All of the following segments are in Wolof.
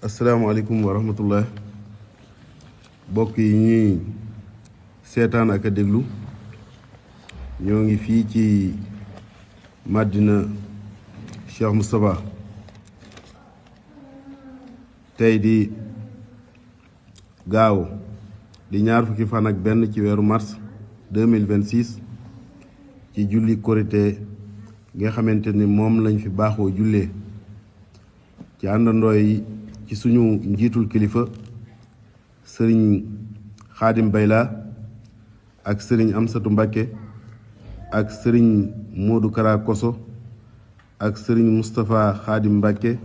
asalaamaaleykum wa rahmatullah mbokk yi ñuy seetaan ak a déglu ñoo ngi fii ci Madina Cheikh Moustapha tey di gaaw di ñaar fukki fan ak benn ci weeru mars 2026 ci julli korité gi nga xamante ni moom lañ fi baaxoo jullee ci àndandoo yi ci suñu njiitul kilifa sëriñ Xaadim Bayla ak sëriñ Amsatu Mbàkke ak sëriñ Moodu Kara Koso ak sëriñ Moustapha Xaadim Mbàkke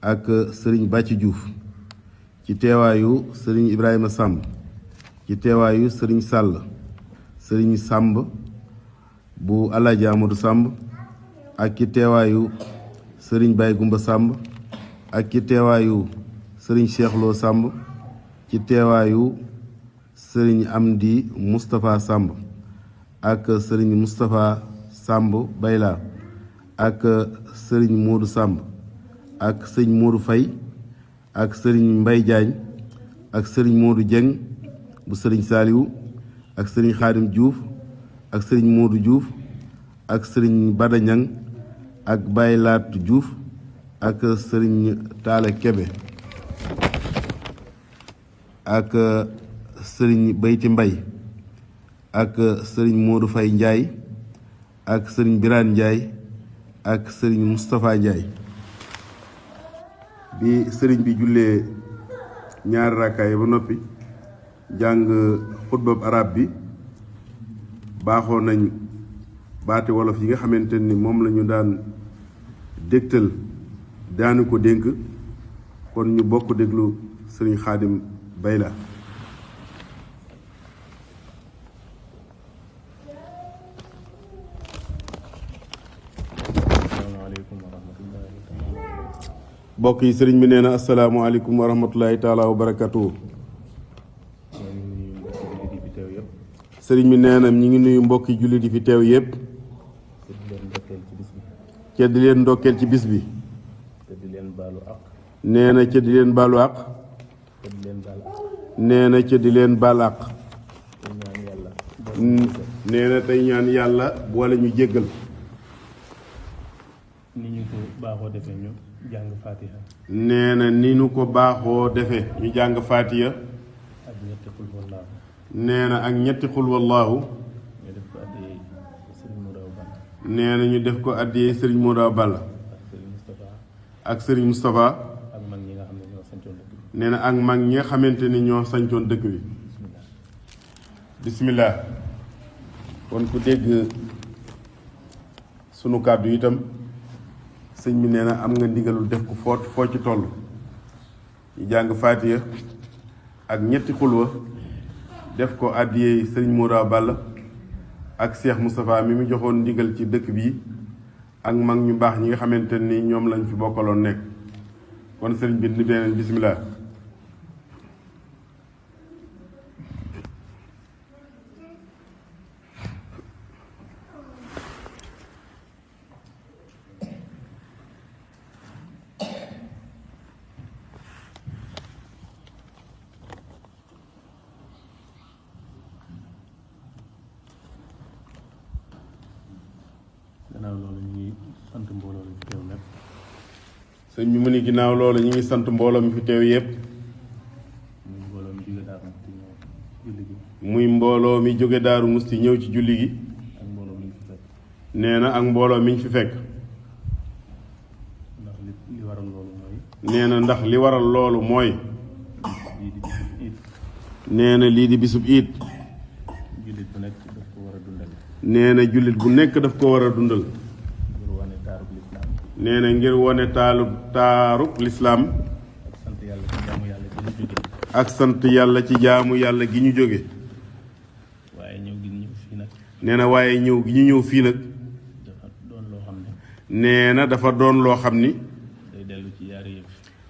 ak sëriñ Bàcci Diouf ci teewaayu sëriñ Ibrahima Samb ci teewaayu sëriñ Sàll sëriñ Sàmb bu Alaaji Amadou Samb ak ci teewaayu sëriñ Baye Gumba Samb ak ci teewaayu sëriñ Cheikh Lo Samb ci teewaayu sëriñ Amdi Moustapha Samb ak sëriñ Moustapha Samb Bayla ak sëriñ Modou Samb ak sëriñ Modou Faye ak sëriñ Mbay Jaañ ak sëriñ Modou Dieng bu sëriñ Saaliwu ak sëriñ Xaadim Diouf ak sëriñ Modou Diouf ak sëriñ Bada Ñang ak Baye Laat Diouf ak sëriñ Taala Kebe ak sëriñ Bayti Mbay ak sëriñ Modou Fay Njaay ak sëriñ Biraan Njaay ak sëriñ Moustapha Njaay bi sëriñ bi jullee ñaari rakkaay ba noppi jàng xutbab arab bi baaxoo nañ baati wolof yi nga xamante ni moom la ñu daan dégtal daanu ko dénk kon ñu bokk déglu sëriñ Xaadim Bayla. mbokk yi sëriñ bi nee na asalaamaaleykum wa rahmatulahi taala wa barakatuhu. sëriñ bi nee na ñi ngi nuyu mbokki jullit yi fi teew yépp ca di leen ndokkeel ci bis bi nee na ca di leen baalu àq nee na ca di leen baal àq nee na tey ñaan yàlla boole ñu jéggal ni ñu ko baaxoo defee ñu jàng Fatiha. nee na ni ñu ko baaxoo defee ñu jàng Fatiha ak ñetti xul wallaahu. nee na ak ñetti xul wallaahu. ñu def ko addiyee Sëriñ Modaw Balla. nee na ñu def ko addiyee Sëriñ Modaw Balla. ak Sëriñ Moustapha. ak Sëriñ Moustapha. ak mag ñi nga xam ne ñoo sancoon dëkk bi. nee na ak mag ñi nga xamante ni ñoo sancoon dëkk bi. bismillah. kon ku dégg sunu kàddu itam sëñ bi nee na am nga ndigalul def ko foo ci toll ñu jàng Faatiha ak ñetti xulwa def ko àddiyee sëriñ Modaw Balla ak Cheikh Moustapha mi mu joxoon ndigal ci dëkk bi ak mag ñu baax ñi nga xamante ni ñoom lañ fi bokkaloon nekk kon sëriñ bi ni beneen bismillah. gannaaw loolu ñu ngi sant mbooloo mi fi teew mépp. sëñ bi mu ni ginnaaw loolu ñu ngi sant mbooloo mi fi teew yépp muy mbooloo mi jóge Daaru Muxti ñëw muy mbooloo mi jóge Daaru Muxti ñëw ci ci julli gi. julli gi. ak mbooloo mi ñu fi fekk. nee na ak mbooloo mi ñu fi fekk. ndax li waral loolu mooy. nee na ndax li waral loolu mooy. lii di bisub iit. nee na lii di bisub iit. jullit bu nekk daf ko war a dundal. nee na jullit bu nekk daf ko war a dundal. ngir wane taarub lislaam. nee na ngir wane taarub lislaam. ak sant yàlla ci jaamu yàlla gi ñu ak sant yàlla ci jaamu yàlla gi jóge. ñu jóge. waaye ñëw gi ñëw fii nag. nee na waaye ñëw gi ñu ñëw fii nag. dafa doon loo xam ne. nee na dafa doon loo xam ni. day dellu ci yaari yëf.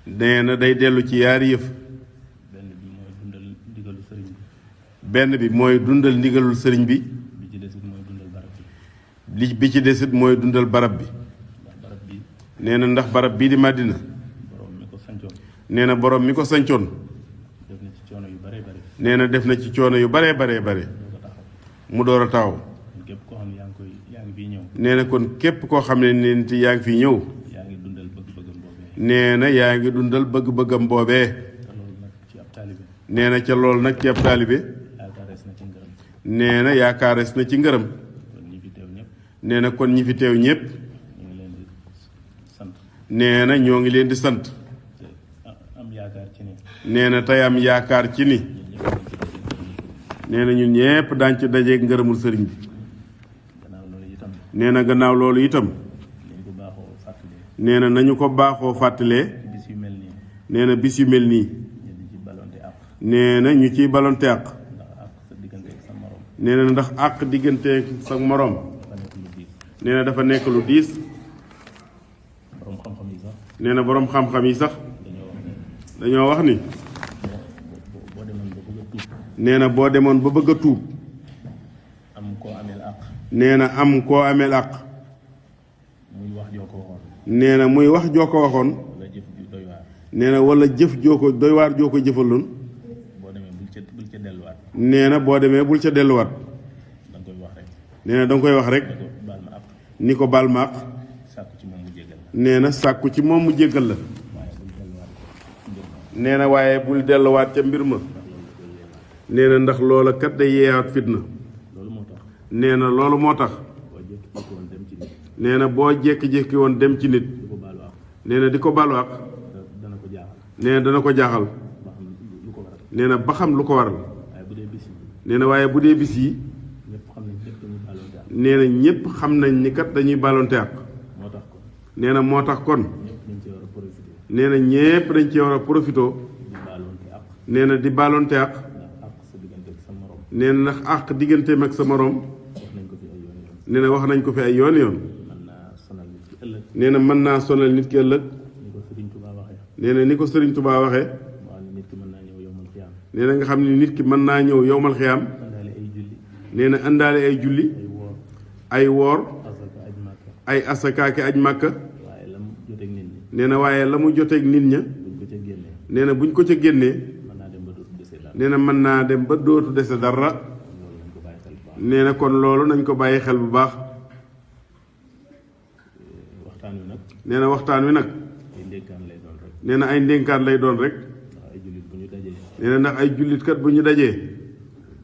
nee na day dellu ci yaari yëf. benn bi mooy dundal ndigalu sëriñ bi. benn bi mooy dundal ndigalul sëriñ bi. bi ci desit mooy dundal barab bi. bi ci desit mooy dundal barab bi. ndax barab bi. nee na ndax barab bii di Madina. borom mi ko sanc nee na borom mi ko sancoon def na ci coono yu bare bare nee na def na ci coono yu baree bare doo ko taxaw mu door a taxaw képp koo xam ne yaa ngi fii ñëw nee na kon képp koo xam ne nit yaa ngi fi ñëw yaa ngi dundal bëgg-bëggam boobee nee na yaa ngi dundal bëgg-bëggam boobee te loolu nag ci ab taalibe nee na ca loolu nag ci ab taalibe yaakaarees na ci ngërëm nee na yaakaares na ci ngërëm kon ñi fi teew ñëpp nee na kon ñi fi teew ñépp ñu ngi leen di sant nee na ñoo ngi leen di sant te am yaakaar ci ne nee na tey am yaakaar ci ni ñun ñëpp dañ ci daje ngërëm nee na ñun ñépp daañ ci dajeeg ngërëmul sëriñ bi gannaaw loolu itam nee na gannaaw loolu itam dañ ko baaxoo fàttalee nee na nañu ko baaxoo fàttalee ci bis yu mel nii nee na bis yu mel nii ñu di ci balonte àq nee na ñu ciy balonte àq ndax àq sa diggante ak sa morom nee na ndax àq digganteeg sa morom dafa nekk lu diis nee na dafa nekk lu diis borom xam-xam yi sax nee na boroom xam-xam yi sax dañoo wax ne dañoo wax ni boo demoon ba bëgg a tuub nee na boo demoon ba bëgg a tuub am koo ameel àq nee na am koo ameel àq muy wax joo ko waxoon nee na muy wax joo ko waxoon wala jëf ju doy waar nee na wala jëf joo ko doy waar joo ko jëfaloon boo demee bul ca delluwaat nee na boo demee bul ca delluwaat da nga koy wax rek nee na danga koy wax rek ne ko baal ma àq ni ko baal ma àq sàkku ci moom mu jéggal la nee na sàkku ci moom mu jéggal la waaye bul delluwaat ci mbir ma nee na waaye bul delluwaat ca mbir ma nee na ndax loola kat day yeewaat fitna loolu moo tax nee na loolu moo tax boo jékki-jékki woon dem ci nit nee na boo jékki-jékki woon dem ci nit di ko baalu àq nee na di ko baalu àq dana ko jaaxal nee na dana ko jaaxal ba xam lu ko waral nee na ba xam lu ko waral waaye bu dee bis yi nee na waaye bu dee bis yi ñëpp xam nañ lépp dañuy baalonte àq nee na ñépp xam nañ ni kat dañuy baalonte àq moo tax kon nee na moo tax kon ñëpp dañ ci war a profité nee na ñépp dañ ci war a profitoo di baalonte àq nee na di baalonte àq ndax àq sa diggante ak sa morom nee na ndax àq digganteem ak sa moroom wax nañ ko fi ay yoon yoon nee na wax nañ ko fi ay yoon yoon mën naa sonal nit ci ëllëg nee na mën naa sonal nit ki ëllëg ni ko Sëriñ Tuubaa waxee nee na ni ko Sëriñ Tubaa waxee moo xam ne nit ki mën naa ñëw yowmal xiyaam nee na nga xam ne nit ki mën naa ñëw yowmal xiyaam àndaale ay julli nee na àndaale ay julli ay woor ay woor asaka aj màkka ay asakaaki aj màkka waaye la mu joteeg nit ñi nee na waaye la mu joteeg nit ña buñ ko ca génnee nee na buñ ko ca génnee mën naa dem ba dootu dese dara nee na mën naa dem ba dootu dese dara loolu lañ ko bàyyi xel bu baax nee na kon loolu nañ ko bàyyi xel bu baax waxtaan wi nag nee na waxtaan wi nag ay ndénkaan lay doon rek nee na ay ndénkaan lay doon rek ndax ay jullit bu ñu dajee nee na ndax ay jullit kat bu ñu dajee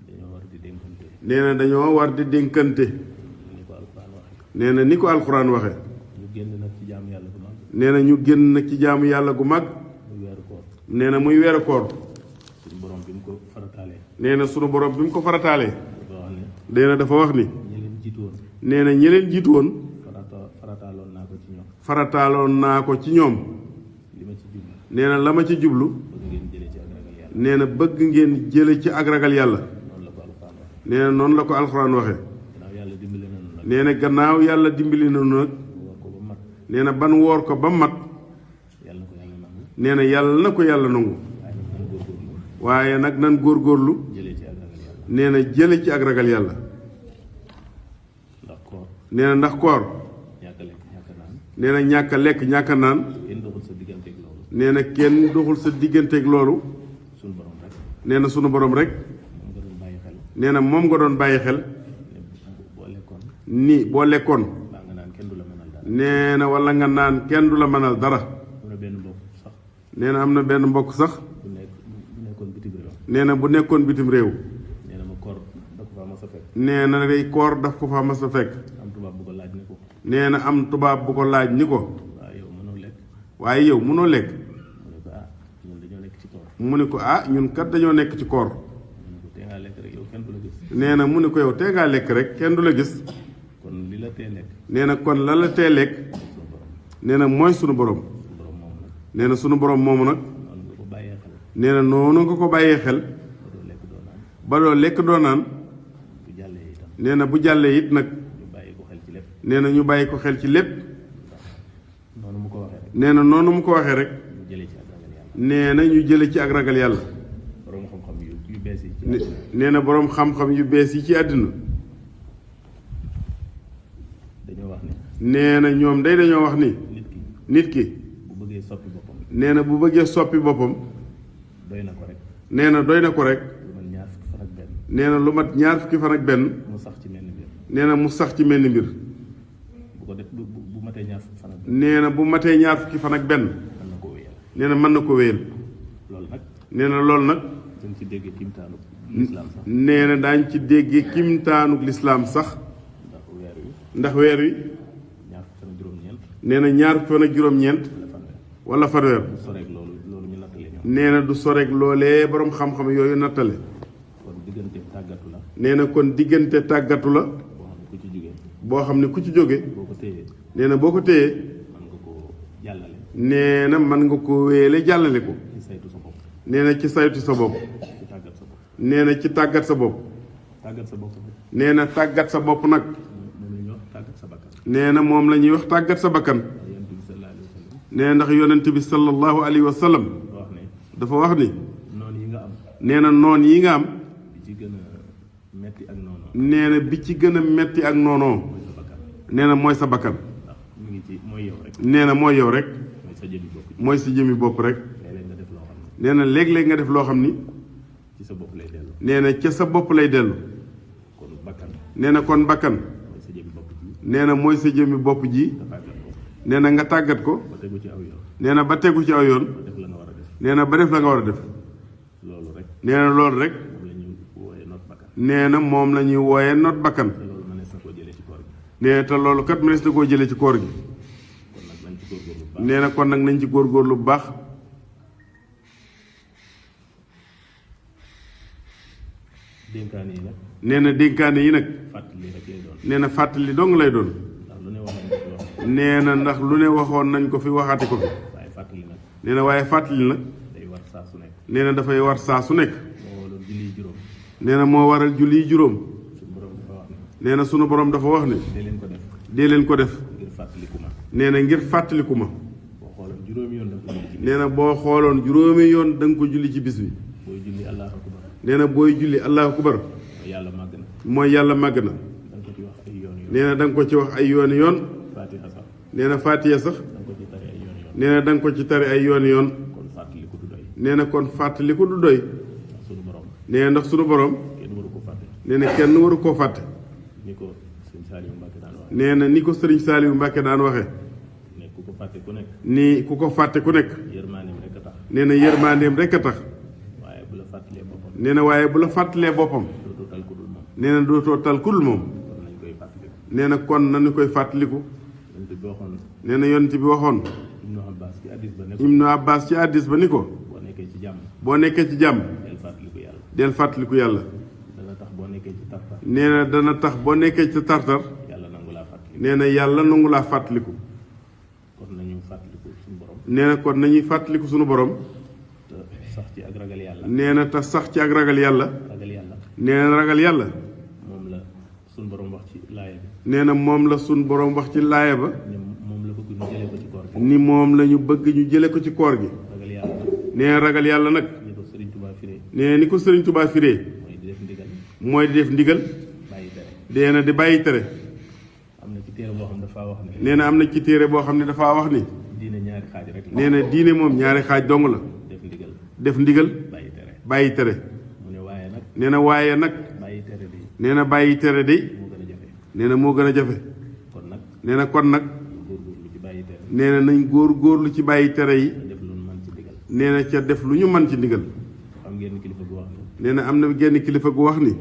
dañoo war di dénkante nee na dañoo war di dénkante ni ko alxuraan waxe nee na ni ko alxuraan waxe ñu génn nag ci jaamu yàlla bu mag nee na ñu génn nag ci jaamu yàlla gu mag muy weeru koor nee na muy weeru koor suñu borom bi mu ko farataalee nee na sunu borom bi mu ko farataalee dafa wax ne nee na dafa wax ni ñi leen jiitu woon nee na ñi leen jiitu woon farataaloon naa ko ci ñoom farataaloon naa ko ci ñoom li ma ci jublu nee na la ma ci jublu bëgg ngeen jëlee ci ak ragal yàlla nee na bëgg ngeen jële ci ak ragal yàlla noonu la ko alxuraan waxe nee na noonu la ko alxuraan waxe gannaaw yàlla dimbali nañu nag nee na gannaaw yàlla dimbali nañu nag mu war ko ba mat nee na ban woor ko ba mat yàlla na ko yàlla nangu nee na yàlla na ko yàlla nangu waaye nag waaye nag nan góorgóorlu nan góorgóorlu jëlee ci ak ragal yàlla nee na jële ci ak ragal yàlla ndax koor nee na ndax koor ñàkk a lekk ñàkk a naan nee na ñàkk a lekk ñàkk a naan kenn doxul sa digganteeg loolu nee na kenn doxul sa digganteeg loolu suñu borom rek nee na sunu borom rek moom nga doon bàyyi xel nee na moom nga doon bàyyi xel ne boo lekkoon ni boo lekkoon baa nga naan kenn du la mënal dara nee na wala nga naan kenn du la mënal dara am na benn mbokk sax nee na am na benn mbokk sax bu nekkoon bitim réew nee na bu nekkoon bitim réew nee na ma koor da ko faa mas a fekk nee na day koor daf ko fa mas a fekk am tubaab bu ko laaj ne ko nee na am tubaab bu ko laaj ni ko waaw yow mënoo lekk waaye yow mënoo lekk mu ne ko ñun dañoo nekk ci koor mu ne ko ñun kat dañoo nekk ci koor mu ne ko tee ngaa lekk rek yow kenn du la gis nee na mu ne ko yow tee ngaa lekk rek kenn du la gis kon li la tee lekk nee na kon la la tee lekk suñu borom nee na mooy sunu borom suñu borom moom nag nee na sunu borom moomu nag noonu nga ko bàyyee xel nee na noonu nga ko bàyyee xel ba doo lekk doo naan ba doo lekk doo naan bu jàllee itam nee na bu jàllee it nag ñu bàyyi ko xel ci lépp nee na ñu bàyyi ko xel ci lépp noonu mu ko waxee rek nee na noonu mu ko waxee rek ñu jëlee ci ak ragal yàlla nee na ñu jële ci ak ragal yàlla borom xam-xam yu bees yi ci nee na boroom xam-xam yu bees yi ci àddina dañoo wax ne nee na ñoom day dañoo wax ni nit ki nit ki bu bëggee soppi boppam nee na bu bëggee soppi boppam doy na ko rek nee na doy na ko rek lu man ñaar fukki fan ak benn nee na lu mat ñaar fukki fan ak benn mu sax ci menn mbir nee na mu sax ci mel ni mbir bu ko def bu matee ñaar fukki fan ak benn nee na bu matee ñaar fukki fan ak benn mën na koo wéyal nee na mën na ko wéyal loolu nag nee na loolu nag dañ ci dégg kimtaanu lislaam sax nee na daañ ci déggee kimtaanuk lislaam sax ndax weer wi ndax weer wi ñaar fukki fan ak juróom-ñeent nee na ñaar fukki fan ak juróom-ñeent wala fanweer wala fanweer bu soreeg loolu ñu nattale ñoom nee na du soreeg loolee boroom xam-xam yooyu nattale kon diggante tàggatu la nee na kon diggante tàggatu la boo xam ne ku ci jógee boo xam ne ku ci jóge boo ko téyee nee na boo ko téyee mën nga koo jàllale nee na mën nga ko wéele jàllale ko ci saytu sa bopp nee na ci saytu sa bopp ci tàggat sa bopp nee na ci tàggat sa bopp tàggat sa bopp nag nee na tàggat sa bopp nag moom la ñuy wax tàggat sa bakkan nee na moom la ñuy wax tàggat sa bakkan yonent bi sallallahu alayhi wa sallam nee ndax yonent bi sallallahu alayhi wa sallam wax ne dafa wax ni noonu yi nga am nee na noon yi nga am bi ci gën a metti ak noonu nee na bi ci gën a metti ak noonoo mooy sa bakkan nee na mooy sa bakkan ndax mu ngi ci mooy yow rek nee na mooy yow rek mooy sa jëli bopp mooy si jëmi bopp rek léeg-léeg nga def loo xam ne nee na léeg-léeg nga def loo xam ni ci sa bopp lay dellu nee na ca sa bopp lay dellu kon bakkan nee na kon bakkan mooy sa jëli bopp ji nee na mooy sa jëmi bopp ji nga tàggat ko nee na nga tàggat ko ba tegu ci aw yoon nee na ba tegu ci aw yoon ba def la nga war a def nee na ba def la nga war a def loolu rek nee na loolu rek moom la ñuy wooyee noot bakkan nee na moom la ñuy wooyee not bakkan te loolu mënees na koo jëlee ci koor gi nee na te loolu kat mënees na koo jëlee ci koor gi kon nag nañ ci góorgóorlu bu baax nee na kon nag nañ ci góorgóorlu bu baax dénkaane yi nag nee na dénkaane yi nag fàttali rek lay doon nee na fàttali dong lay doon ndax lu ne waxoon nañ ko fi wax nee na ndax lu ne waxoon nañ ko fi waxaati ko fi waaye fàttali nag nee na waaye fàttali nag day war saa su nekk nee na dafay war saa su nekk moo waloon julli juróom nee na moo waral julli juróom suñu borom dafa wax ne nee na sunu borom dafa wax ni dee leen ko def dee leen ko def ngir fàttaliku ma nee na ngir fàttaliku ma boo xooloon juróomi yoon da nga ko julli ci nee na boo xooloon juróomi yoon da nga ko julli ci bis bi booy julli allahu akbar nee na booy julli allahu akbar mooy yàlla màgg na mooy yàlla màgg na da nga ko ci wax ay yoon yoon nee na da nga ko ci wax ay yooni yoon fatiha sax nee na fàttiya sax da nga ko ci tari ay yoon yoon nee na da nga ko ci tari ay yooni yoon kon fàttaliku du doy nee na kon fàttaliku du doy ndax suñu borom nee na ndax sunu borom kenn waru ko fàtte nee na kenn waru koo fàtte ni ko sëñ Saliou Mbacke daan wax nee na ni ko sëriñ Saaliwu Mbàkke daan waxe ne ku ko fàtte ku nekk ni ku ko fàtte ku nekk yërmaaneem rek a tax nee na yërmaandeem rek a tax waaye bu la fàttalee boppam nee na waaye bu la fàttalee boppam dootoo tal ku dul moom nee na dootoo tal kul moom kon nañ koy fàttaliku nee na kon nañu koy fàttaliku yonent bi waxoon nee na yonent bi waxoon Ibnu Abbas ci hadiis ba ne ko Ibnu Abbas ci hadiis ba ni ko boo nekkee ci jàmm boo nekkee ci jàmm del fàttaliku yàlla del fàttaliku yàlla dana tax boo nekkee ci tartar nee na dana tax boo nekkee ci tartar yàlla nangu laa fàttaliku nee na yàlla nangu laa fàttaliku kon nañu fàttaliku suñu borom nee na kon nañuy fàttaliku sunu borom te sax ci ak ragal yàlla nee na te sax ci ak ragal yàlla ragal yàlla nee na ragal yàlla moom la suñu borom wax ci laaya bi nee na moom la sunu borom wax ci laaya ba ne moom la bëgg ñu jëlee ko ci koor gi ni moom la ñu bëgg ñu jële ko ci koor gi ragal yàlla nag nee na ragal yàlla nag ni ko Sëriñ Tuubaa firee nee na ni ko sëriñ Tubaa firee mooy di def ndigal mooy di def ndigal bàyyi tere nee na di bàyyi tere am na ci téere boo xam dafa wax ne nee na am na ci téere boo xam ne dafaa wax ni diine ñaari xaaj rek la nee na diine moom ñaari xaaj dong la def ndigal def ndigal bàyyi tere bàyyi tere mu ne waaye nag nee na waaye nag bàyyi tere bi nee na bàyyi tere de moo gën a jafe nee na moo gën a jafe kon nag nee na kon nag góorgóorlu ci bàyyi tere nee na nañ góorlu ci bàyyi tere yi def lu nu mën ci ndigal nee na ca def lu ñu mën ci ndigal xam ngeen kilifa gu wax ne nee na am na genn kilifa gu wax ni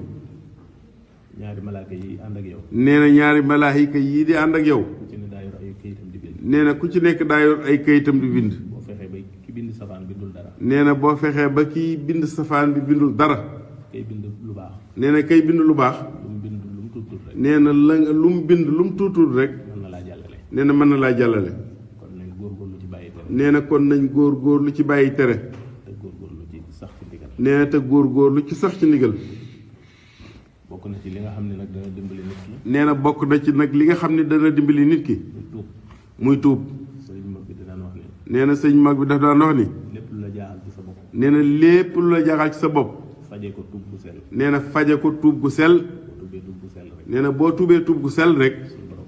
ñaari malaaka yi ànd ak yow nee na ñaari malaayika yii di ànd ak yow ku ci ne daa yor ay këyitam di bind nee na ku ci nekk daa yor ay këyitam di bind boo fexee ba ki bind safaan bindul dara nee na boo fexee ba kiy bind safaan bi bindul dara kay bind lu baax nee na kay bind lu baax lu mu bind lu mu tuut tuut rek nee na la lu mu bind lu mu tuutul rek mën na laa jàllale nee na mën na laa jàllale kon nañ góorgóorlu ci bàyyi tere nee na kon nañ góorlu ci bàyyi tere te góorgóorlu ci sax ci ndigal nee na te góorlu ci sax ci ndigal bokk na ci li nga xam ne nag dana dimbali nit ki nee na bokk na ci nag li nga xam ne dana dimbali nit ki muy tuub muy tuub sëriñ mag bi daan wax ne nee na sëñ mag bi daf daan wax ni lépp lu la jaaxal ci sa bopp nee na lépp lu la jaaxal ci sa bopp fajee ko tuub bu sell nee na faje ko tuub gu sell boo tuubee tuub bu sell rek nee na boo tuubee tuub gu sell rek suñu borom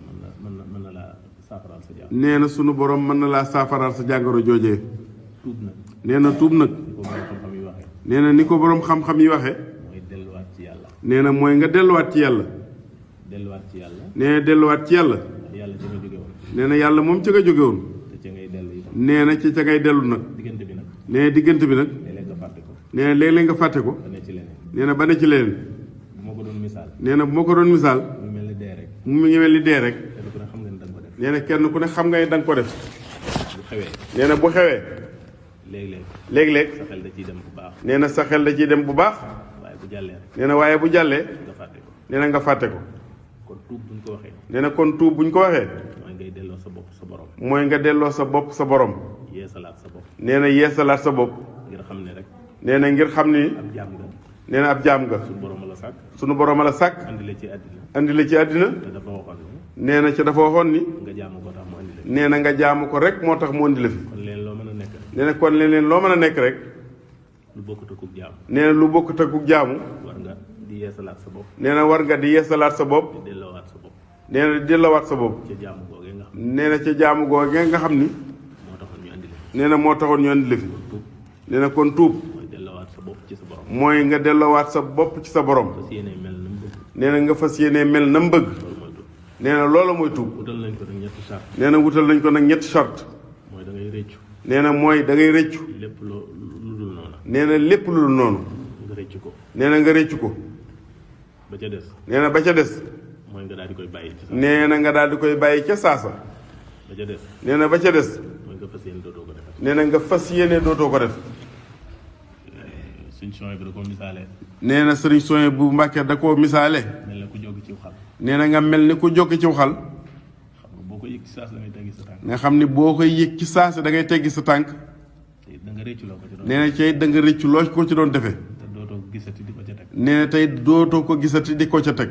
mën na laa saafaraal sa jaam nee na sunu borom mën na laa saafaraal sa jàngoro joojee nee na tuub nag ni ko borom xam-xam yi waxee. nee na ni ko borom xam-xam yi waxee. mooy delluwaat ci yàlla. nee na mooy nga delluwaat ci yàlla. delluwaat ci yàlla. nee na delluwaat ci yàlla. yàlla ca nga jóge woon. nee na yàlla moom ca nga jóge woon. te ca ngay dellu itam. nee na ca ngay dellu nag. diggante bi nag. nee na diggante bi nag. léeg-léeg nga fàtte ko. nee na léeg-léeg nga fàtte ko. ba ne ci leneen. nee na ba ne ci leneen. bu ma ko doon misaal. nee na bu ma ko doon misaal. mu mel ni dee rek. mu ngi mel ni dee rek. kenn ku ne xam nga ne da nga ko def. nee na kenn ku ne xam nga ni da nga ko def. bu xewee. nee na bu xewee. léeg-léeg. léeg-léeg. sa xel da ciy dem bu baax. nee na sa xel da ciy dem bu baax. waaye bu jàllee rek. nee na waaye bu jàllee. nga fàtte ko. nee na nga fàtte ko. kon tuub buñ ko waxee. nee na kon tuub buñ ko waxee. mooy ngay delloo sa bopp sa borom. mooy nga delloo sa bopp sa borom. yeesalaat sa bopp. nee na yeesalaat sa bopp. ngir xam ne rek. nee na ngir xam ni. ab jaam nga. nee na ab jaam nga. suñu borom la sàkk. sunu borom la sàkk. andi la ci àddina. andi la ci àddina. te dafa waxoon ne. nee na ca dafa waxoon ni. nga jaamu ko tax mu andi la. nee na nga jaamu ko rek moo tax mu andi la fi. kon leen loo mën a nekk. nee na kon leneen loo mën a nekk rek. lu bokkut ak jaamu. nee na lu bokkut ak jaamu. war nga di yeesalaat sa bopp. nee na war nga di yeesalaat sa bopp. di delloowaat sa bopp. nee na di delloowaat sa bopp. ca jaamu googee nga xam. nee na ca jaamu googee nga xam ni. moo taxoon ñu andi la. nee na moo taxoon ñu andi la fi. tuub nee na kon tuub. mooy delloowaat sa bopp ci sa borom. mooy nga delloowaat sa bopp ci sa borom. fas yéene mel na mu bëgg. nee na nga fas yéenee mel na mu bëgg. loolu mooy tuub. nee na loolu mooy tuub. wutal nañ ko nag ñetti sart. nee na wutal nañ ko nag ñetti charte. mooy da ngay rëccu. nee na mooy da ngay rëccu. lépp loo lu dul noona. nee na lépp lu dul noonu. nga rëccu ko. nee na nga rëccu ko. ba ca des. nee na ba ca des. mooy nga daal di koy bàyyi ci sa. nee na nga daal di koy bàyyi ca saasa. ba ca des. nee na ba ca des. mooy nga fas yéene dootoo ko defal. nee na nga fas yéene dootoo ko def. suñ son bi da ko misaale. nee na sëriñ Soye bu Mbàkke da koo misaale. mel na ku jóg ci xal. nee na nga mel ni ku jokki ci xal. xam nga boo ko yëg ci saas da ngay teggi sa tànk. nga xam ni boo koy yëg ci saasa da ngay teggi sa tànk. te da nga rëccu loo ko ci doon. nee na cay da nga rëccu loo ko ci doon defee. te dootoo ko gisati di ko ca teg. nee na tey dootoo ko gisati di ko ca teg.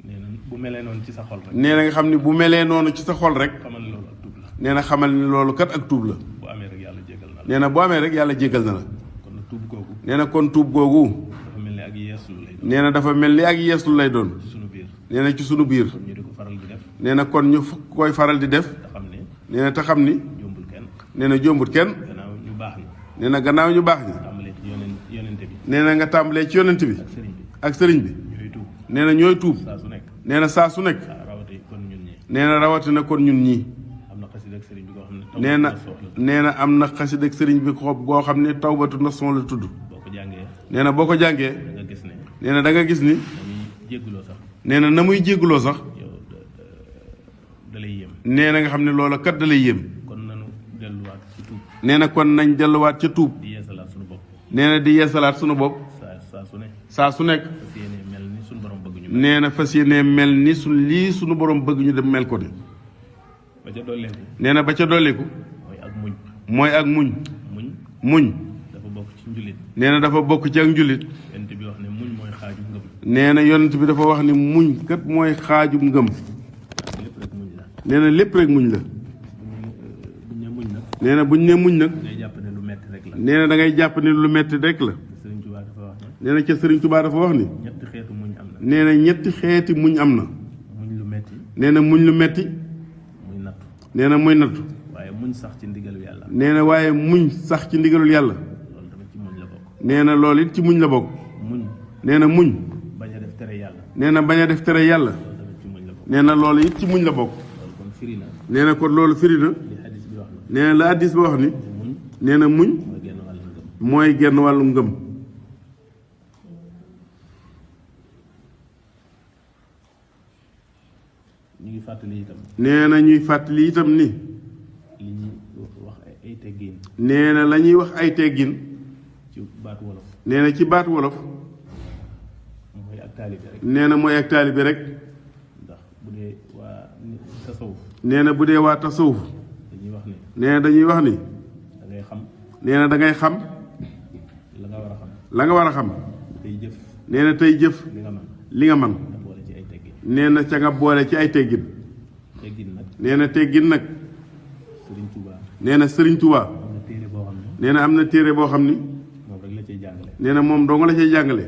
nee na bu melee noonu ci sa xol rek. nee na nga xam ni bu melee noonu ci sa xol rek. xamal ne loolu ak tuub la. nee na xamal ni loolu kat ak tuub la. bu amee rek yàlla jégal na la. nee na boo amee rek yàlla jéggal na la. kon nag tuub googu. nee na kon tuub googu. dafa mel ni ak yeeslu lay doon. nee na dafa mel ni ak yeeslu lay doon. ci sunu biir. nee na ci sunu biir. kon ñu di ko faral di def. nee na kon ñu koy faral di def. te xam ne. nee na te xam ni. jombul kenn. nee na jombut kenn. gannaaw ñu baax na. nee na gannaaw ñu baax ñi. tàmbalee ci yonente bi. nee na nga tàmbalee ci yonent bi. ak sëriñ bi. ak sëriñ bi. ñooy tuub. nee na ñooy tuub. saa su nekk. nee na saa su nekk. rawati kon ñun ñi. nee na rawatina kon ñun ñii. am na xasida ak sëriñ bi koo xam ne. nee na nee na am na xasida ak sëriñ bi xob goo xam ne tawbatu nasuha la tudd. boo ko jàngee. nee na boo ko jàngee. da nga gis ne. nee na da nga gis ni. dañuy jégguloo sax. nee na na muy jégguloo sax. yow da lay yéem. nee na nga xam ne loola kat da lay yéem. kon nanu delluwaat ci tuub. nee na kon nañ delluwaat ca tuub. di yeesalaat suñu bopp. nee na di yeesalaat sunu bopp. saa su ne. saa su nekk. fas yéene mel ni suñu borom bëgg ñu mel. nee na fas yéenee mel ni lii sunu borom bëgg ñu dem mel ko ni. ba ca dolleeku. nee na ba ca dolliku. mooy ak muñ. mooy ak muñ. muñ. muñ. dafa bokk ci njulit. nee na dafa bokk ci ak njulit. yonent bi wax ne muñ mooy xaaju ngëm. nee na yonent bi dafa wax ni muñ kat mooy xaajum ngëm. lépp rek muñ la. nee na lépp rek muñ la. buñ ne muñ nag. nee na buñ ne muñ nag. ngay jàpp ne lu metti rek la. nee na da ngay jàpp ni lu metti rek la. Sëriñ Tuubaa dafa wax ne. nee na ca Sëriñ Tuubaa dafa wax ni. ñetti xeetu muñ am na. nee na ñetti xeeti muñ am na. muñ lu metti. nee na muñ lu metti. muy nattu. nee na muy nattu. waaye muñ sax ci ndigalu yàlla. nee na waaye muñ sax ci ndigalul yàlla. loolu tamit ci muñ la bokk. nee na loolu it ci muñ la bokk. muñ. nee na muñ. bañ a def tere yàlla. nee na bañ a def tere yàlla. loolu tamit ci muñ la bokk. nee na loolu it ci muñ la bokk. loolu kon firi na. nee na kon loolu firi na. li hadis bi wax na. nee na la addis ba wax ni. muñ. nee na muñ. mooy genn wàllu ngëm. mooy genn wàllu ngëm. ñu ngi fàttali itam. nee na ñuy fàttali itam ni. li ñuy wax ay teggin. nee na la ñuy wax ay teggin. ci baatu wolof. nee na ci baatu wolof. mooy ak taalibe rek. nee na mooy ak taalibe rek. ndax bu dee waa tasawuf. nee na bu dee waa tasawuf. dañuy wax ne. nee na dañuy wax ni. da ngay xam. nee na da ngay xam. la nga war a xam. la nga war a xam. tey jëf. nee na tey jëf. li nga mën. li nga man nga boole ci ay teggin. nee na ca nga boole ci ay teggin. teggin nag. nee na teggin nag. Sëriñ Tuubaa. nee na Sëriñ Tuubaa. am na téere boo xam ne. nee na am na téere boo xam ni. moom rek la cay jàngale. nee na moom dong la cay jàngale.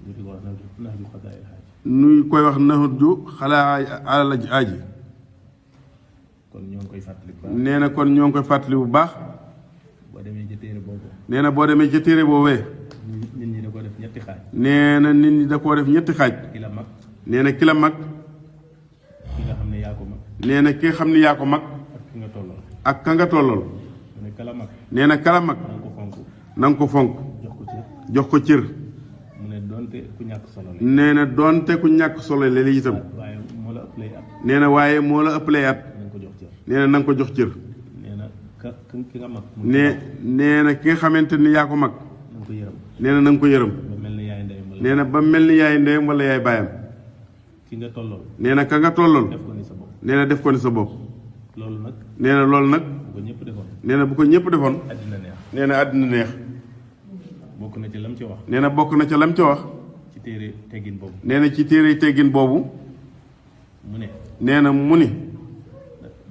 ñu di ko wax naxju xadaa'il xaaj. nuy koy wax naxju xalaa alal aaji. kon ñoo ngi koy fàttali bu baax. nee na kon ñoo ngi koy fàttali bu baax. boo demee ci téere boobu. nee na boo demee ci téere boobee. nit ñi da koo def ñetti xaaj. nee na nit ñi da koo def ñetti xaaj. ki la mag. nee na ki la mag. ki nga xam ne yaa ko mag. nee na ki nga xam ne yaa ko mag. ak ki nga tollool. ak ka nga tollool. mu ne kala mag. nee na kala mag. na nga ko fonk. na nga ko fonk. jox ko cër. jox ko cër. mu ne doonte ku ñàkk solo la. nee na doonte ku ñàkk solo la li itam. waaye moo la ëpp lay at. nee na waaye moo la ëpp lay at. na nga ko jox cër. nee na na nga ko jox cër. nee na ki nga mag. nee na ki nga xamante ni yaa ko mag. na nga ko yërëm. nee na na nga ko yërëm. ba mel ni yaay ndeyam. nee na ba mel ni yaay ndeyam wala yaay baayam. ki nga tollool. nee na ka nga tollool. def ko ni sa bopp. nee na def ko ni sa bopp. loolu nag. nee na loolu nag. bu ko ñëpp defoon. nee na bu ko ñëpp defoon. àddina neex. nee na àddina neex. bokk na ci lam ci wax. nee na bokk na ca lam ca wax. ci téere teggin boobu. nee na ci téere teggin boobu. mu ne. nee na mu ni.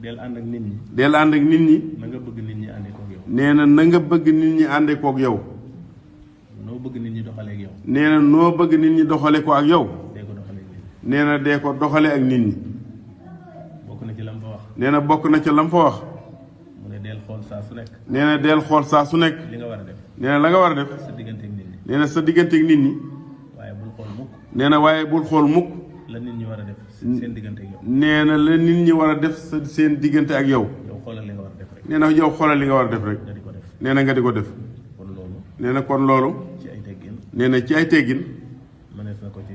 del ànd ak nit ñi. del ànd ak nit ñi. na nga bëgg nit ñi àndee koog yow. nee na na nga bëgg nit ñi àndee koog yow. noo bëgg nit ñi doxalee ak yow. nee na noo bëgg nit ñi doxale ko ak yow. dee ko doxalee ak nit ñi. nee na dee ko doxale ak nit ñi. bokk na ci lam fa wax. nee na bokk na ca lam fa wax. mu ne del xool saa su nekk. nee na del xool saa su nekk. li nga war a def. nee na la nga war a def. sa diggante ak nit ñi. nee na sa diggante ak nit ñi. waaye bul xool mukk. nee na waaye bul xool mukk. la nit ñi war a def seen diggante ak yow. nee na la nit ñi war a def sa seen diggante ak yow. yow xoolal li nga war a def rek. nee na yow xoolal li nga war a def rek. nga di ko def. nee na nga di ko def. kon loolu. nee na kon loolu. ci ay teggin. nee na ci ay teggin. mënees na ko ci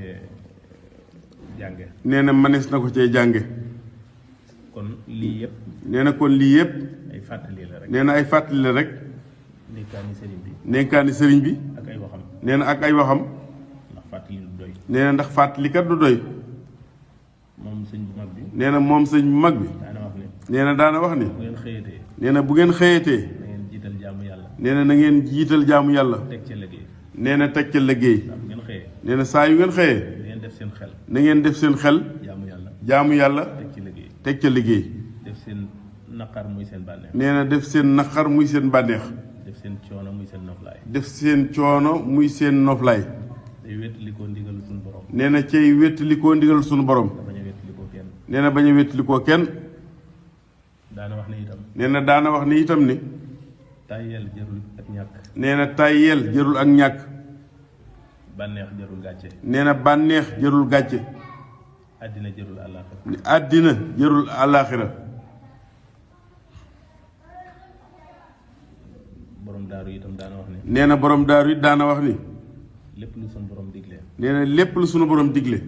jànge. nee na mënees na ko cee jànge. kon lii yëpp. nee na kon lii yëpp. ay fàttali la rek. nee na ay fàttali la rek. ndénkaani sëriñ bi. ndénkaani sëriñ bi. ak ay waxam. nee na ak ay waxam. ndax fàttali du doy. nee na ndax fàttali kat du doy. moom sëñ bu mag bi. nee na moom sëñ bu mag bi. daana wax ne. nee na daana wax ni. bu ngeen xëyatee. nee na bu ngeen xëyatee. na ngeen jiital jaamu yàlla. nee na na ngeen jiital jaamu yàlla. teg ca liggéey. nee na teg ca liggéey. ndax bu ngeen xëyee. nee na saa yu ngeen xëyee. na ngeen def seen xel. na ngeen def seen xel. jaamu yàlla. jaamu yàlla. teg ci liggéey. teg ca liggéey. def seen naqar muy seen bànneex. nee na def seen naqar muy seen bànneex. def seen coono muy seen noflaay. def seen coono muy seen noflaay. day wétali ko ndigal suñu borom. nee na cay wéttalikoo ndigal suñu borom. bañ a wétali ko kenn. nee na bañ a wéttalikoo kenn. daana wax ne itam. nee na daana wax ni itam ni. tàyyeel jarul ak ñàkk. nee na tàyyeel jërul ak ñàkk. bànneex jarul gàcce. nee na bànneex jërul gàcce. àddina jarul àllaaxira. ni àddina jërul àllaaxira. borom daaru itam daana wax ne. nee na borom daaru it daana wax ni. lépp lu suñu borom digle. nee na lépp lu sunu borom digle.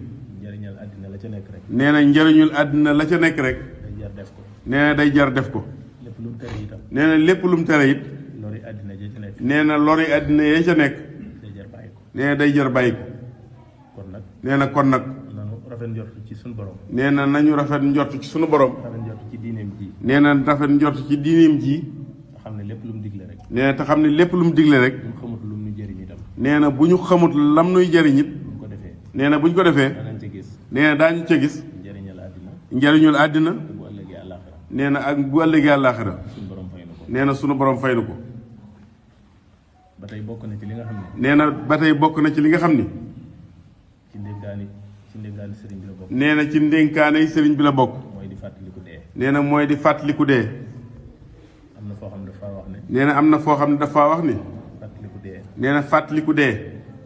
njariñal àddina la ca nekk rek. nee na njëriñul àddina la ca nekk rek. day jar def ko. nee na day jar def ko. lépp lu mu tere itam. nee na lépp lu mu tere it. lori àddina ja ca nekk. nee na lori àddina yee ca nekk. day jar bàyyi ko. nee na day jar bàyyi ko. kon nag. nee na kon nag. nanu rafet njort ci suñu borom. nee na nañu rafet njort ci sunu borom. rafet njort ci diineem ji. nee na rafet njort ci diineem ji. nga xam ne lépp lu mu digle rek. nee na te xam ne lépp lu mu digle rek. bu mu xamut lu mu nu jëriñ itam. nee na bu ñu xamut lam nuy jëriñ it. bu mu ko defee. nee na bu ñu ko defee. danañ ci gis. nee na daañu ca gis. njëriñal àddina. njëriñul àddina. te bu ëllëgee àllaaxira. nee na ak bu ëllëgee àllaaxira. suñu borom fay na ko. nee na sunu borom fay na ko. ba tey bokk na ci li nga xam ne. nee na ba tey bokk na ci li nga xam ni. ci ndénkaani sëriñ bi la bokk. nee na ci ndénkaane sëriñ bi la bokk. mooy di fàttaliku dee. nee na mooy di fàttaliku dee. am na foo xam ne dafa wax ne. nee na am na foo xam ne dafa wax ni. fàttaliku dee. nee na fàttaliku dee.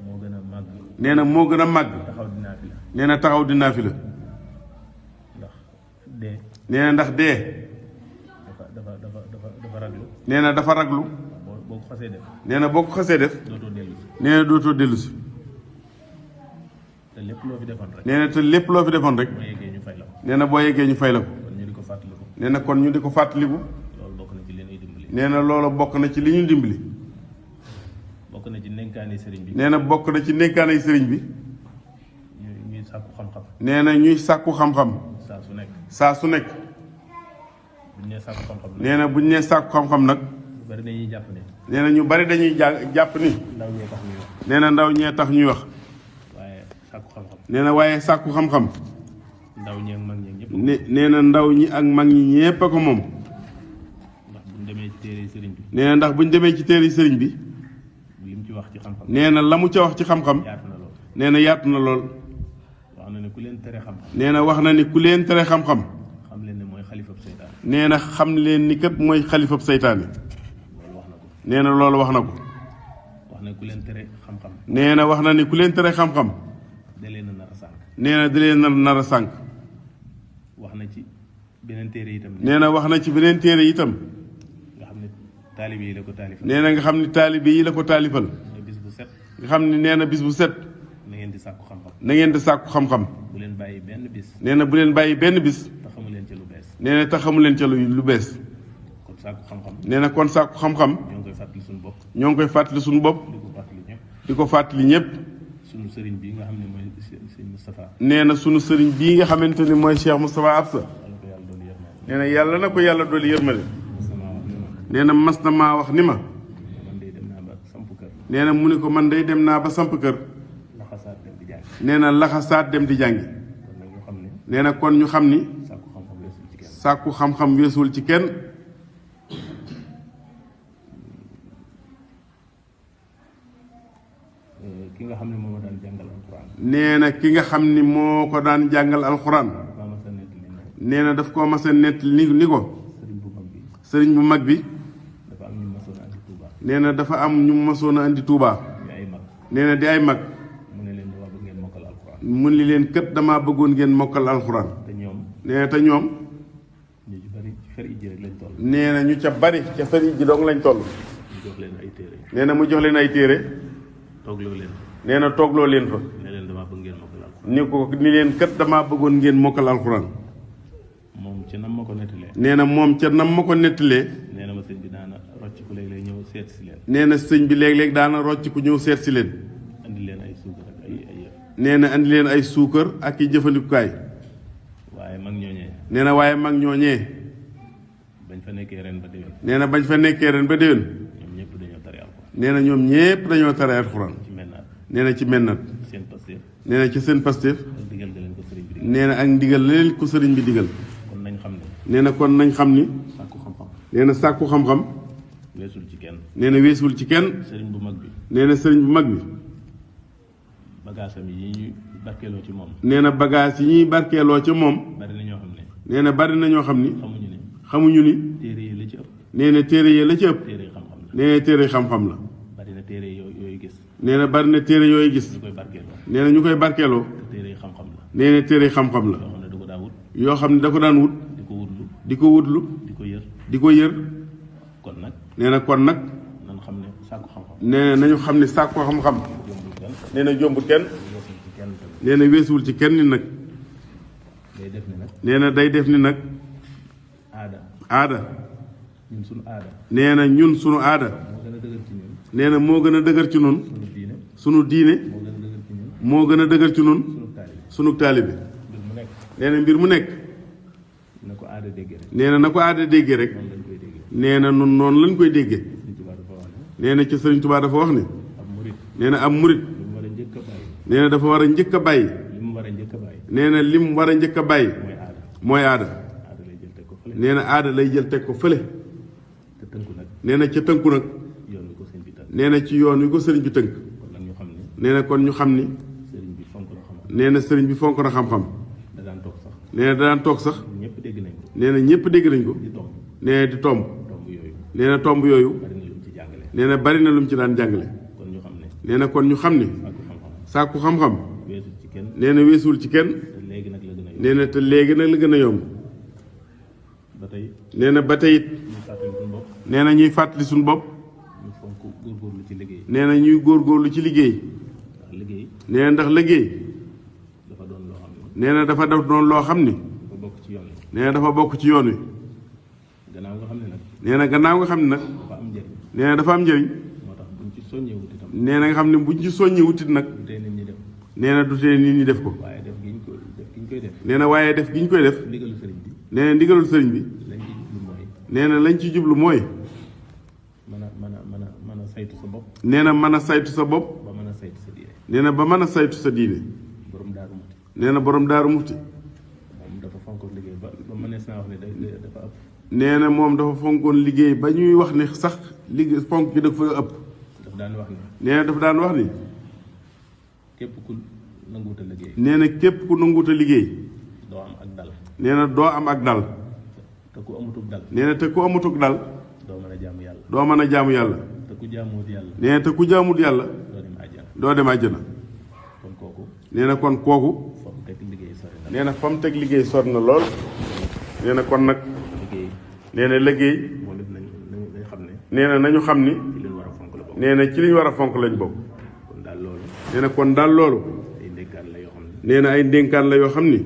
moo gën a màgg. nee na moo gën a màgg. taxaw dinaa fi la. nee na taxaw dinaa fi la. ndax dee. nee na ndax dee. dafa raglu. nee na dafa raglu. boo ko xasee def. nee na boo ko xasee def. dootoo dellu si. nee na dootoo dellu si. te lépp loo fi defoon rek. nee na te lépp loo fi defoon rek. boo yeggee ñu fay la ko. nee na boo yeggee ñu fay la ko. kon ñu di ko fàttaliku. nee na kon ñu di ko fàttaliku. loolu bokk na ci li ñuy dimbali. nee na loolu bokk na ci li ñu dimbali. bokk na ci ndénkaani sëriñ bi. nee na bokk na ci ndénkaane sëriñ bi. ñuy sàkku xam-xam. nee na ñuy sàkku xam-xam. saa su nekk. saa su nekk. buñ nee sàkku xam-xam nag. nee na buñ nee sàkku xam-xam nag. ñu bari dañuy jàpp ne. nee na ñu bari dañuy jàpp ni. ndaw ñee tax ñuy wax. nee na ndaw ñee tax ñuy wax. waaye sàkku xam-xam. nee na waaye sàkku xam-xam. ndaw ñee ak mag ñee ñëpp. nee na ndaw ñi ak mag ñi ñépp a ko moom. ndax buñ demee ci téere sëriñ bi. nee na ndax buñ demee ci téere sëriñ bi. li mu ci wax ci xam-xam. nee na la mu ca wax ci xam-xam. yaatu na lool. nee na yaatu na lool. wax na ne ku leen tere xam-xam. nee na wax na ni ku leen tere xam-xam. xam leen ne mooy xalifab seytaan. nee na xam leen ni kat mooy xalifab seytaane. nee na loolu wax na ko. wax na ku leen tere xam-xam. nee na wax na ni ku leen tere xam-xam. da leen a nar a sànq. nee na da leen a nar a sànq. wax na ci beneen téere itam. nee na wax na ci beneen téere itam. nga xam ne taalibe yi la ko taalifal. nee na nga xam ni taalibe yi la ko taalifal. bis bu set. nga xam ni nee na bis bu set. na ngeen di sàkku xam-xam. na ngeen di sàkku xam-xam. bu leen bàyyi benn bis. nee na bu leen bàyyi benn bis. te xamu leen ca lu bees. nee na te xamu leen ca lu bees. kon sàkku xam-xam. nee na kon sàkku xam-xam. ñoo ngi koy fàttali suñu bopp. ñoo ngi koy fàttali suñu bopp. di ko fàttali ñëpp. di ko fàttali ñëpp. suñu sëriñ bi nga xam ne mooy sëriñ Moustapha. nee na sunu sëriñ bii nga xamante ni mooy Cheikh Moustapha Absa. nee na yàlla na ko yàlla dolli yërmale. nee na mas na maa wax ni ma. nee na mu ni ko man day dem naa ba samp kër. nee na laxasaat dem di jàngi. nee na kon ñu xam ni. sàkku xam-xam weesul ci kenn. ki nga xam ne moo daan jàngal alxuraan. nee na ki nga xam ni moo ko daan jàngal alxuraan. nee na daf koo mas a nett ni ko. sëriñ bu mag bi. dafa am ñu masoon a andi Touba. nee na dafa am ñu masoon a andi Touba. nee na di ay mag. mu ne leen dama bëgg ngeen mokkal alxuraan. mu ni leen kët damaa bëggoon ngeen mokkal alxuraan. te ñoom. nee na te ñoom. ñu ci bari ci fer ijji rek lañ toll. nee na ñu ca bari ca fer ijji dong lañ toll. mu jox leen ay téere. nee na mu jox leen ay téere. toogloo leen. nee na toogloo leen fa. ne leen damaa bëgg ngeen mokkal alxuraan. ni ko ni leen kat damaa bëggoon ngeen mokkal alxuraan. moom ca nam ma ko nettalee. nee na moom ca nam ma ko nettalee. nee na ma sëñ bi daana rocc ku léeg-léeg ñëw seet si leen. nee na sëñ bi léeg-léeg daana rocc ku ñëw seet si leen. andi leen ay suukar ak ay yëf. nee na andi leen ay suukar ak i jëfandikukaay. waaye mag ñooñee. nee na waaye mag ñooñee. bañ fa nekkee ren ba déwén. nee na bañ fa nekkee ren ba déwén. ñoom ñëpp dañoo tari alxuraan. nee na ñoom ñépp dañoo tari alxuraan. ci mennaat. nee na ci mennat. seen pasteef. nee na ci seen pasteef. ak digal ga leen ko sëriñ bi digal. nee na ak ndigal la leen ko sëriñ bi digal. kon nañ xam ne. nee na kon nañ xam ni. sàkku xam-xam. nee na sàkku xam-xam. weesul ci kenn. nee na weesul ci kenn. sëriñ bu mag bi. nee na sëriñ bu mag bi. bagaasam yi ñuy barkeeloo ci moom. nee na bagage yi ñuy barkeeloo ca moom. bari na ñoo xam ne. nee na bari na ñoo xam ni. xamuñu ne. xamuñu ni. téere yi la ci ëpp. nee na téere yi la ci ëpp. téere xam-xam la. nee na téere xam-xam la. bari na téere yooyu gis. nee na bari na téere yooyu gis. ñu koy barkeeloo. nee na ñu koy barkeeloo. te téere xam-xam la. nee na téere xam-xam la. yoo xam ne da ko daa wut. yoo xam ne da ko daan wut. di ko wutlu. di ko wutlu. di ko yër. di ko yër. kon nag. nee na kon nag. nan xam ne sàkku xam-xam. nee na nañu xam ne sàkku xam-xam. jombul kenn. nee na jombul kenn. weesul ci kenn tamit. nee na weesuwul ci kenn ni nag. day def ni nag. nee na day def ni nag. aada. aada. ñun suñu aada. nee na ñun sunu aada. moo gën a dëgër ci ñun. nee na moo gën a dëgër ci ñun. suñu diine. sunu diine. moo gën a dëgër ci ñun. moo gën a dëgër ci ñun. suñu taalibe. sunu taalibe. mbir mu nekk. nee na mbir mu nekk. na ko aada déggee rek. nee na ko aada déggee rek. noonu lañ koy déggee. nee na nun noonu lañ koy déggee. Sëriñ Tuubaa dafa wax ne. nee na ci Sëriñ Tuubaa dafa wax ni. ab murit. nee na ab murit. li mu war a njëkk a bàyyi. nee na dafa war a njëkk a bàyyi. li mu war a njëkk a bàyyi. nee na lim war a njëkk a bàyyi. mooy aada. mooy aada. aada lay jël teg ko fële. nee na aada lay jël teg ko fële. te tënku nag. nee na ca tënku nag. yoon wi ko sëriñ bi tënk. nee na ci yoon wi ko sëriñ bi tënk. kon nag ñu xam ne. nee na kon ñu xam ni. sëriñ bi fonk na xam-xam. nee na sëriñ bi fonk na xam-xam. da daan toog sax. nee na daan toog sax. ñëpp dégg nañ ko. nee na ñëpp dégg nañ ko. di tomb. nee na di tomb. tomb yooyu. nee na tomb yooyu. bari na lu mu ci jàngale. nee na bari na lu mu ci daan jàngale. kon ñu xam ne. nee na kon ñu xam ni. sàkku xam-xam. sàkku xam-xam. weesul ci kenn. nee na weesuwul ci kenn. te léegi nag la gën a yomb. nee na te léegi nag la gën a yomb. ba tey. nee na ba tey it. ñu fàttali suñu bopp. nee na ñuy fàttali suñu bopp. ñu fonk góorgóorlu ci liggéey. nee na ñuy góorgóorlu ci liggéey. ndax liggéey. nee na ndax liggéey. dafa doon loo xam ne. nee na dafa def doon loo xam ni. dafa bokk ci yoon wi. nee na dafa bokk ci yoon wi. gannaaw nga xam ne nag. nee na gannaaw nga xam ne nag. dafa am njëriñ. nee na dafa am njëriñ. moo tax buñ ci soññee wut itam. nee na nga xam ne buñ ci soññee wutit nag. du tee nit ñi def. nee na du tee nit ñi def ko. waaye def giñ koy def. nee na waaye def gi ñu koy def. ndigalu sëriñ bi. nee na ndigalul sëriñ bi. lañ ci jublu mooy. nee na lañ ci jublu mooy. mën a saytu sa bopp. nee na mën a saytu sa bopp. ba mën a saytu sa diine. nee na ba mën a saytu sa diine. borom daaru muti. nee na borom daaru muxti. moom dafa fonkoon liggéey ba mënees naa wax ne dafa ëpp. nee na moom dafa fonkoon liggéey ba ñuy wax ni sax liggéey fonk gi dafa ëpp. dafa daan wax ne. nee na dafa daan wax ni. képp ku nanguwut a liggéey. nee na képp ku nanguwut a liggéey. doo am ak dal. nee na doo am ak dal. te ku amutug dal. nee na te ku amutug dal. doo mën a jaamu yàlla. doo mën a jaamu yàlla. ku jaamuwut yàlla. nee na te ku jaamut yàlla. doo dem àjjana. doo dem àjjana. kon kooku. nee na kon kooku. fa mu teg liggéey sori na. nee na fa mu teg liggéey sori na lool. nee na kon nag. liggéey. nee na liggéey. moom it nañu xam ne. nee na nañu xam ni. ci liñ war a fonk la bokk. nee na ci liñ war a fonk lañ bokk. kon daal loolu. nee na kon daal loolu. ay ndénkaan la yoo xam ne. nee na ay ndénkaan la yoo xam ni. ñu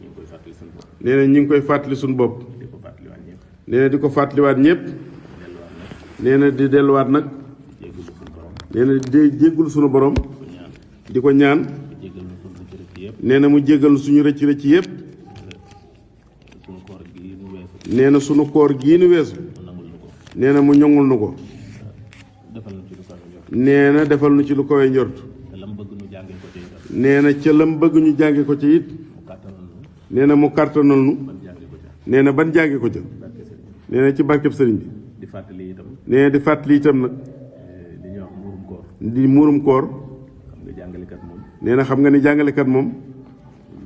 ngi koy fàttali suñu bopp. nee na ñu ngi koy fàttali suñu bopp. di ko fàttaliwaat ñëpp. nee na di ko fàttaliwaat ñëpp. delluwaat nag. nee na di delluwaat nag. jéggalu suñu borom. nee na di jéggul suñu borom. di ko ñaan. jéggal na suñu rëcc rëcc yëpp. nee na mu jéggal suñu rëcc rëcc yëpp. suñu koor gii nu weesu. nee na suñu koor gii nu weesu. mu nangul nu ko. nee na mu ñoŋul nu ko. defal na ci lu kawe njort. nee na defal nu ci lu koy njort. te lam bëgg nu jàngee ko ci itam. nee na ca lam bëgg ñu jànge ko ci it. mu kàttanal nu. nee na mu kàttanal nu. ban jàngee ko ca. nee na ban jànge ko ca. barke sëriñ bi. nee na ci barkeb sëriñ bi. di fàttali itam. nee na di fàttali itam nag. li ñuy wax mburum koor. di muurum koor. xam nga jàngalekat moom. nee na xam nga ni jàngalekat moom.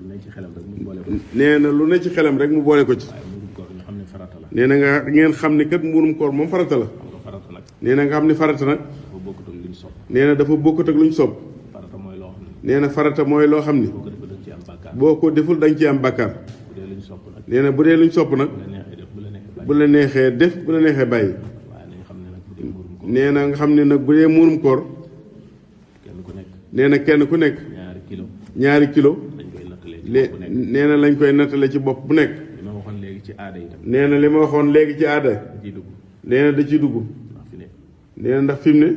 lu ne ci xelam rek mu boole ko. nee na lu ne ci xelam rek mu boole ko ci. waaye mburum koor ñu xam ne farata la. nee na nga ngeen xam ni kat muurum koor moom farata la. xam nga farata nag. nee na nga xam ni farata nag. dafa bokkut ak liñ sopp. nee na dafa bokkut ak luñ sopp. farata mooy loo xam ne. nee na farata mooy loo xam ni. boo ko defee dañ ci am bàkkaar. boo ko deful dañ ci am bàkkaar. bu dee liñ sopp nag. nee na bu dee luñ sopp nag. bu la neexee def bu la neexee bàyyi. bu la neexee def bu la neexee bàyyi. waaye nañ xam ne nag bu dee mburum koor. nee na nga xam ne nag bu dee muurum koor. kenn ku nekk. nee na kenn ku nekk. 2 kilo. 2 kilo. dañ koy nattalee ci bopp bu nekk. nee na lañ koy nattale ci bopp bu nekk. li ma waxoon léegi ci aada itam. nee na li ma waxoon léegi ci aada. da ciy dugg. nee na da ciy dugg. ndax fi ne. nee na ndax fi mu ne.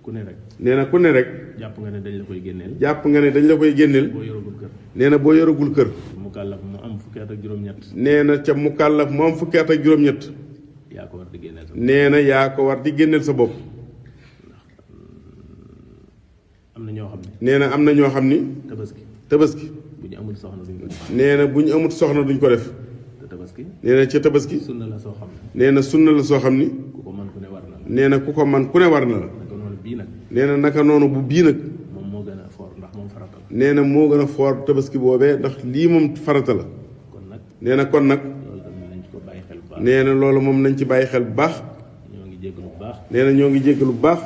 ku ne rek. nee na ku ne rek. jàpp nga ne dañ la koy génneel. jàpp nga ne dañ la koy génneel. boo yoragul kër. nee na boo yoragul kër. mu kàllaf mu am fukki at ak juróom-ñett. nee na ca mu kàllaf mu am fukki at ak juróom-ñett. yaa ko war di génneel sa. nee na yaa ko war di génneel sa bopp. am na ñoo xam ne. nee na am na ñoo xam ni. tabaski. tabaski. bu ñu amul soxna duñ ko def. nee na bu ñu amut soxna duñ ko def. te tabaski. nee na ca tabaski. sunna la soo xam ne. nee na sunna la soo xam ni. ku ko mën ku ne war na la. nee na ku ko man ku ne war na la. naka noonu bii nag. nee na naka noonu bu bii nag. moom moo gën a foor ndax moom farata la. nee na moo gën a foor tabaski boobee ndax lii moom farata la. kon nag. nee na kon nag. loolu tamit nañ ko bàyyi xel bu baax. nee na loolu moom nañ ci bàyyi xel bu baax. ñoo ngi jéggalu bu baax. nee na ñoo ngi jéggalu bu baax.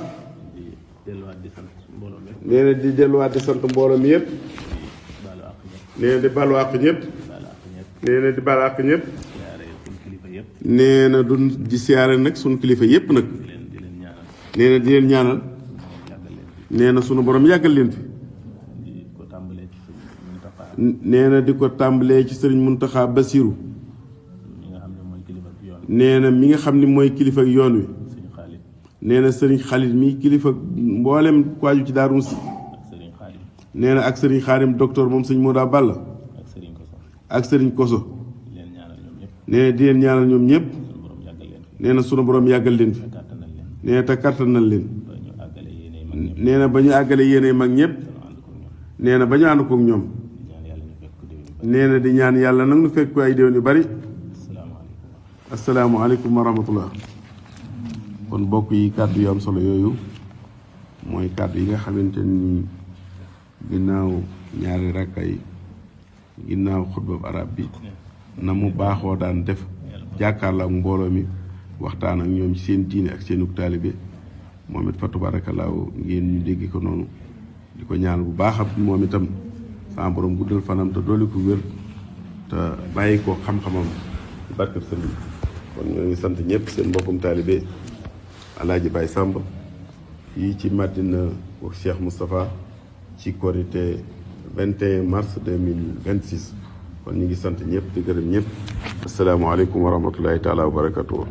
di delluwaat di sant mbooloo mi. nee na di delluwaat di sant mbooloo mi yëpp. baalu àq ñëpp. nee na di balu àq ñëpp. baalu àq ñëpp. nee na di balu àq ñëpp. siyaare suñu kilifa yëpp. nee na du di siyaare nag sunu kilifa yëpp nag. di leen ñaanal. nee na di leen ñaanal. yàggal leen fi. nee na sunu borom yàggal leen fi. di ko tàmbalee ci suñu Muntaxa. nee na di ko tàmbalee ci sëriñ Muntaxa Basiru. mi nga xam ne mooy kilifa ak yoon. nee na mi nga xam ni mooy kilifa ak yoon wi. sëriñ Xaalit. nee na sëriñ Xaalit mi kilifa mboolem ku aju ci Daaru Musti. ak sëriñ Xaalit. nee na ak sëriñ Xaadim docteur moom sëñ Moodaa Balla. ak sëriñ Koso. ak sëriñ Koso. di leen ñaanal ñoom ñëpp. nee na di leen ñaanal ñoom ñëpp. suñu borom yàggal leen fi. nee na sunu borom yàggal leen fi. kàttanal leen. nee na te kàttanal leen. ba ñu àggale yéene mag ñëpp. nee na ba ñu àggale yéene mag ñëpp. ñu ànd ko ñoom. nee na ba ñu ànd koog ñoom. di ñaan yàlla ñu fekk ko déwén yu bari. nee na di ñaan yàlla nag nu fekk ko ay déwén yu bari. asalaamaaleykum. asalaamaaleykum wa rahmatullah. kon bokk yi kàddu yu am solo yooyu mooy kàddu yi nga xamante ni ginnaaw ñaari rakka yi ginnaaw xutbab arab bi na mu baaxoo daan def jàkkaarloo ak mbooloo mi waxtaan ak ñoom ci seen diine ak seenug taalibe moom it fa tubaarakalaaw ngeen ñu dégg ko noonu di ko ñaan bu baax ab moom itam sama borom guddal fanam te dooli ko wér te bàyyi ko xam-xamam barkeb sëriñ kon ñoo ngi sant ñëpp seen mbokkum taalibe Alaaji Baye Samb fii ci Madina pour Cheikh Moustapha ci korité 21 mars 2026 kon ñu ngi sant ñëpp di gërëm ñëpp asalaamaaleykum wa rahmatullahi taala wa barakatuh